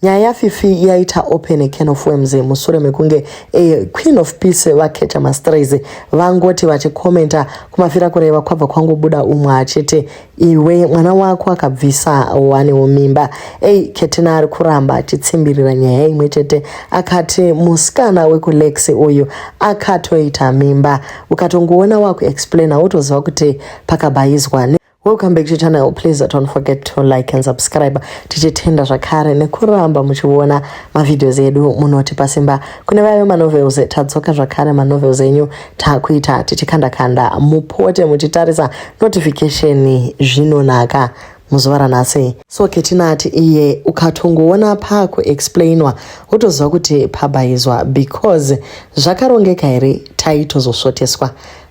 Nyaya yaFifi yaita open a can of worms mushure mekunge a Queen of Peace vakecha mastrays vangoti vachikomenta kumafira kureva kwabva kwangobuda umwe achiti iwe mwana wako akabvisa wanewo mimba. Ei Ketina ari kuramba achitsimbirira nyaya imwe chete akati musikana wekuLex uyu akatoita mimba. Ukatongoona wakuexplaina wotoziva kuti pakabhaizwa. Welcome back to channel. Please don't forget to like and subscribe. Tichitenda zvakare nekuramba muchiona mavideos edu munotipa simba. Kune vaya vemanovels tadzoka zvakare manovels enyu takuita tichikanda kanda mupote muchitarisa notification zvinonaka muzuva ranhasi. So Ketinati iye ukatongoona pakuexplainwa wotoziva kuti pabhaizwa because zvakarongeka here taitozosvoteswa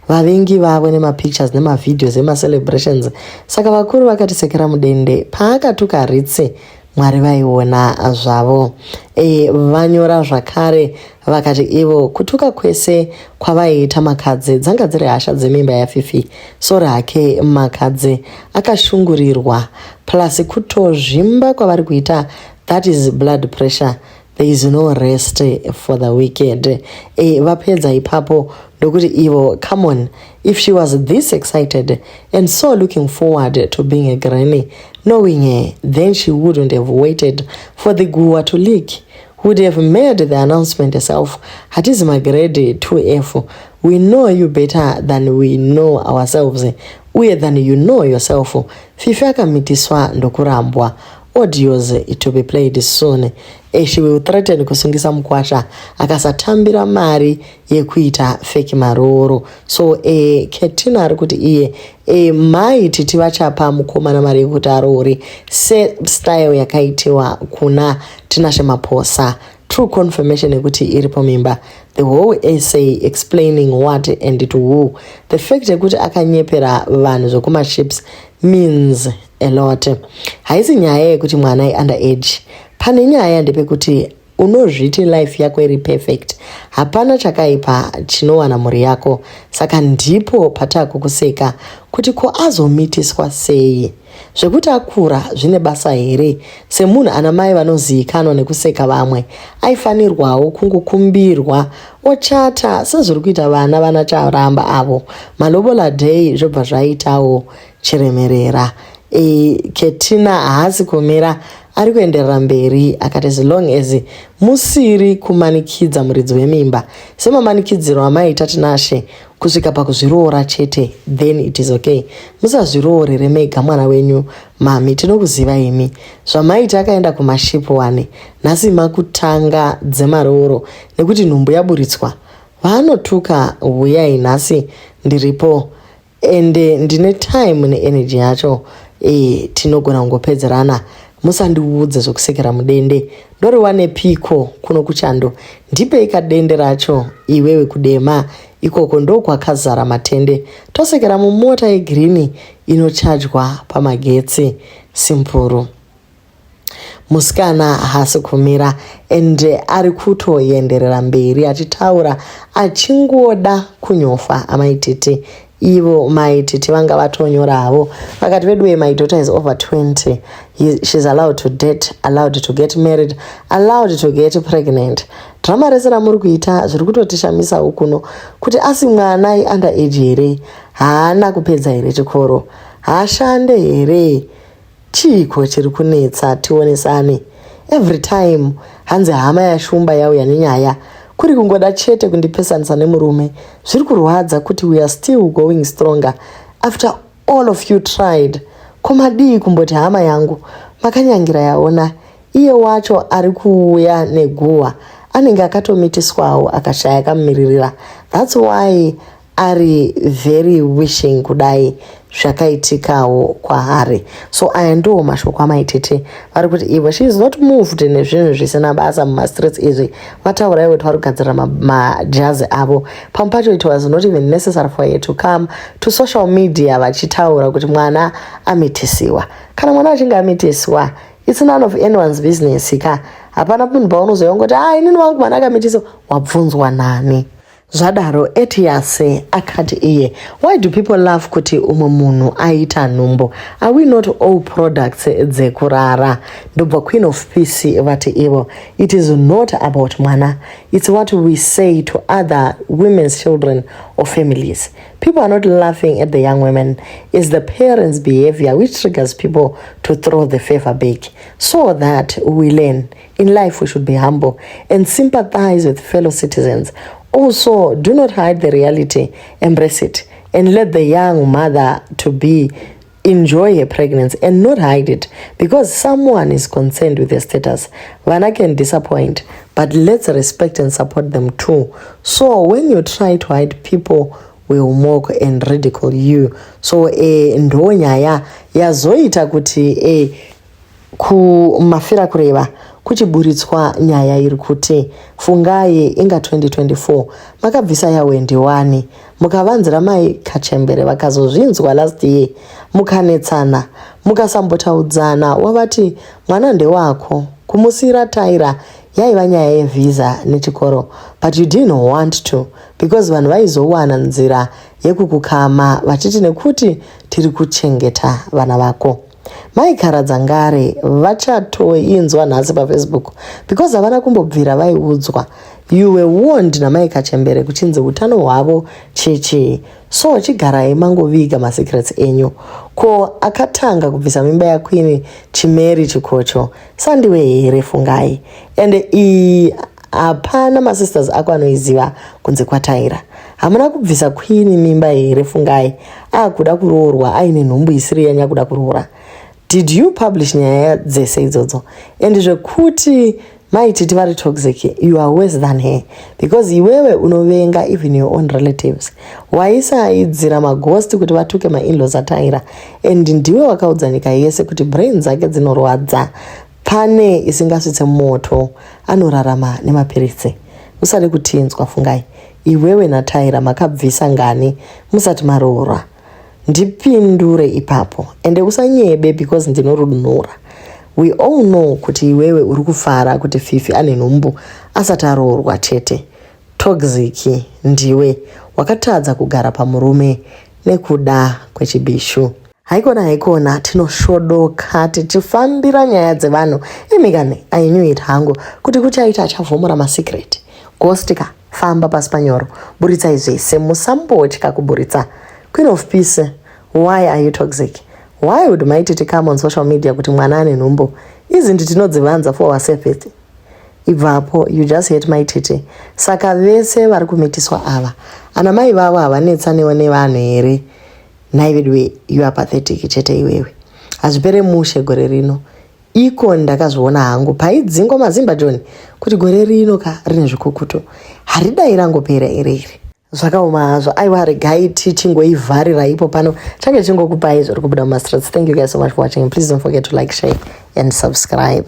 vavengi vavo nemapictures nemavideos emacelebrations. Saka vakuru vakatisekera mudende paakatuka Ritsi Mwari vaiona zvavo. Vanyora zvakare vakati ivo kutuka kwese kwavaiita Makadzi dzanga dziri hasha dzemimba yaFifi. Sori hake Makadzi akashungurirwa plus kutozvimba kwavari kuita, that is blood pressure. There is no rest for the wicked. Vapedza ipapo ndokuti ivo come on, if she was this excited and so looking forward to being a granny, knowing her, then she wouldn't have waited for the guwa to leak, would have made the announcement herself. Hatizi magrade 2F, we know you better than we know ourselves, uye than you know yourself. Fifi akamitiswa ndokurambwa. Audios to be played soon. She will threaten kusungisa mukwasha akasatambira mari yekuita fake marooro. So Ketina ari kuti iye mai Titi vachapa mukomana mari yekuti aroore sestyle yakaitiwa kuna Tinashe Maposa. True confirmation yekuti iripo mimba. The whole essay explaining what and to who. The fact yekuti akanyepera vanhu zvekumaships means a lot. Haisi nyaya yekuti mwana iunder age. Pane nyaya ndepekuti unozviti life yako iri perfect, hapana chakaipa chinowana mhuri yako. Saka ndipo patakukuseka kuti ko azomitiswa sei? Zvekuti akura zvine basa here? Semunhu ana mai vanozivikanwa nekuseka vamwe, aifanirwawo kungokumbirwa ochata sezviri kuita vana vana Charamba avo. Malobola day zvobva zvaitawo chiremerera. Ketina haasi kumira, ari kuenderera mberi akati as long as musiri kumanikidza muridzi wemimba semamanikidziro amaita Tinashe kusvika pakuzviroora chete, then it is okay. Musazviroorere mega mwana wenyu mami, tinokuziva imi. Zvamaiti akaenda kumashipu wane, nhasi makutanga dzemarooro nekuti nhumbu yaburitswa. Vaanotuka huyai nhasi ndiripo ende ndine time neenergy yacho. Tinogona kungopedzerana. Musandiudze zvokusekera mudende, ndoriwane piko kuno kuchando? Ndipei kadende racho iwewe. Kudema ikoko ndokwakazara matende, tosekera mumota yegirini inochajwa pamagetsi. Simpuru. Musikana haasi kumira and ari kutoenderera mberi achitaura achingoda kunyofa amaititi. Ivo maititi vanga vatonyoravo vakati veduwe, my daughter is over 20. She's allowed to date, allowed to get married, allowed to get pregnant. Drama rese ramuri kuita zviri kutotishamisawo kuno kuti asi mwana iunder age here? Haana kupedza here chikoro? Haashande here? Chiiko chiri kunetsa? Tionesane. Every time hanzi hama yashumba yauya nenyaya, kuri kungoda chete kundipesanisa nemurume. Zviri kurwadza kuti we are still going stronger after all of you tried. Komadii kumboti hama yangu makanyangira yaona? Iye wacho ari kuuya neguhwa anenge akatomitiswawo akashaya akamumiririra. That's why ari very wishing kudai zvakaitikawo kwaari. So aya ndiwo mashoko amaitete vari kuti ivo she is not moved nezvinhu zvisina basa mumastreets izvi. Vataura ivo kuti vari kugadzirira majazi avo. Pamwe pacho it was not even necessary for her to come to social media vachitaura kuti mwana amitisiwa. Kana mwana achinge amitisiwa, it's none of anyone's business ka. Hapana munhu paunozouya ngoti, "Ah, inini wangu mwana akamitisiwa." Wabvunzwa nani? Zvadaro Etias akati iye, Why do people laugh kuti umwe munhu aita nhumbu? Are we not all products dzekurara? Ndobva Queen of Peace vati ivo, It is not about mwana, it's what we say to other women's children or families. People are not laughing at the young women. It's the parents' behavior which triggers people to throw the favor back. So that we learn in life we should be humble and sympathize with fellow citizens. Also, do not hide the reality, embrace it, and let the young mother to be enjoy her pregnancy and not hide it because someone is concerned with their status. Vana can disappoint, but let's respect and support them too. So when you try to hide, people will mock and ridicule you. So ndo nyaya yazoita kuti kumafira kureva kuchiburitswa nyaya iri kuti Fungai inga 2024 makabvisa yaWendy wani mukavanzira mai Kachembere vakazozvinzwa last year mukanetsana mukasambotaudzana wavati mwana ndewako kumusiyira Tyra yaiva nyaya yevhisa nechikoro, but you didn't want to because vanhu vaizowana nzira yekukukama vachiti nekuti tiri kuchengeta vana vako. Mai Karadzangare vachatoinzwa nhasi paFacebook because havana kumbobvira vaiudzwa. You were warned namai Kachembere kuchinzi utano hwavo chichii, so chigarai mangoviga masecrets enyu. Ko akatanga kubvisa mimba yaQueen Chimeri Chikocho sandiwe here, Fungai? And iyi hapana masisters ako anoiziva kunze kwaTyra. Hamuna kubvisa Queen mimba here, Fungai, akuda kuroorwa aine nhumbu isiri yanyakuda kuroora? Did you publish nyaya dzese idzodzo? And zvekuti maititi vari toxic, you are worse than her because iwewe unovenga even your own relatives. Waisaidzira maghost kuti vatuke mainlaws aTyra, and ndiwe wakaudza nyika yese kuti brain dzake dzinorwadza, pane isingasvitse moto, anorarama nemapiritsi. Usade kutinzwa, Fungai. Iwewe naTyra makabvisa ngani musati maroorwa? Ndipindure ipapo, ende usanyebe because ndinorudunura. We all know kuti iwewe uri kufara kuti Fifi ane nhumbu asati aroorwa chete. Toxic ndiwe wakatadza kugara pamurume nekuda kwechibhishu. Haikona, haikona, tinosvodoka tichifambira nyaya dzevanhu. Imikani, I knew it hangu kuti kuchaita achavhomora masecret. Ghost ka, famba pasi panyoro, buritsai zvese, musambotya kuburitsa. Queen of Peace, why are you toxic? Why would Maititi come on social media kuti mwana ane nhumbu? Izi tinodzivanza for our safety. Ibvapo, you just hate Maititi. Saka vese vari kumitiswa ava, ana mai vavo havanetsanewo nevanhu here? Nhai veduwe, you are pathetic chete iwewe. Hazvipere mushe gore rino. Iko ndakazviona hangu paidzingwa mazimba John kuti gore rino ka rine zvikukutu, haridai rangopera ireri. Zvakaoma hazvo. Aiwa, regai tichingoivharira ipo pano, change chingokupai zviri kubuda mumastreets. Thank you guys so much for watching. Please don't forget to like, share and subscribe.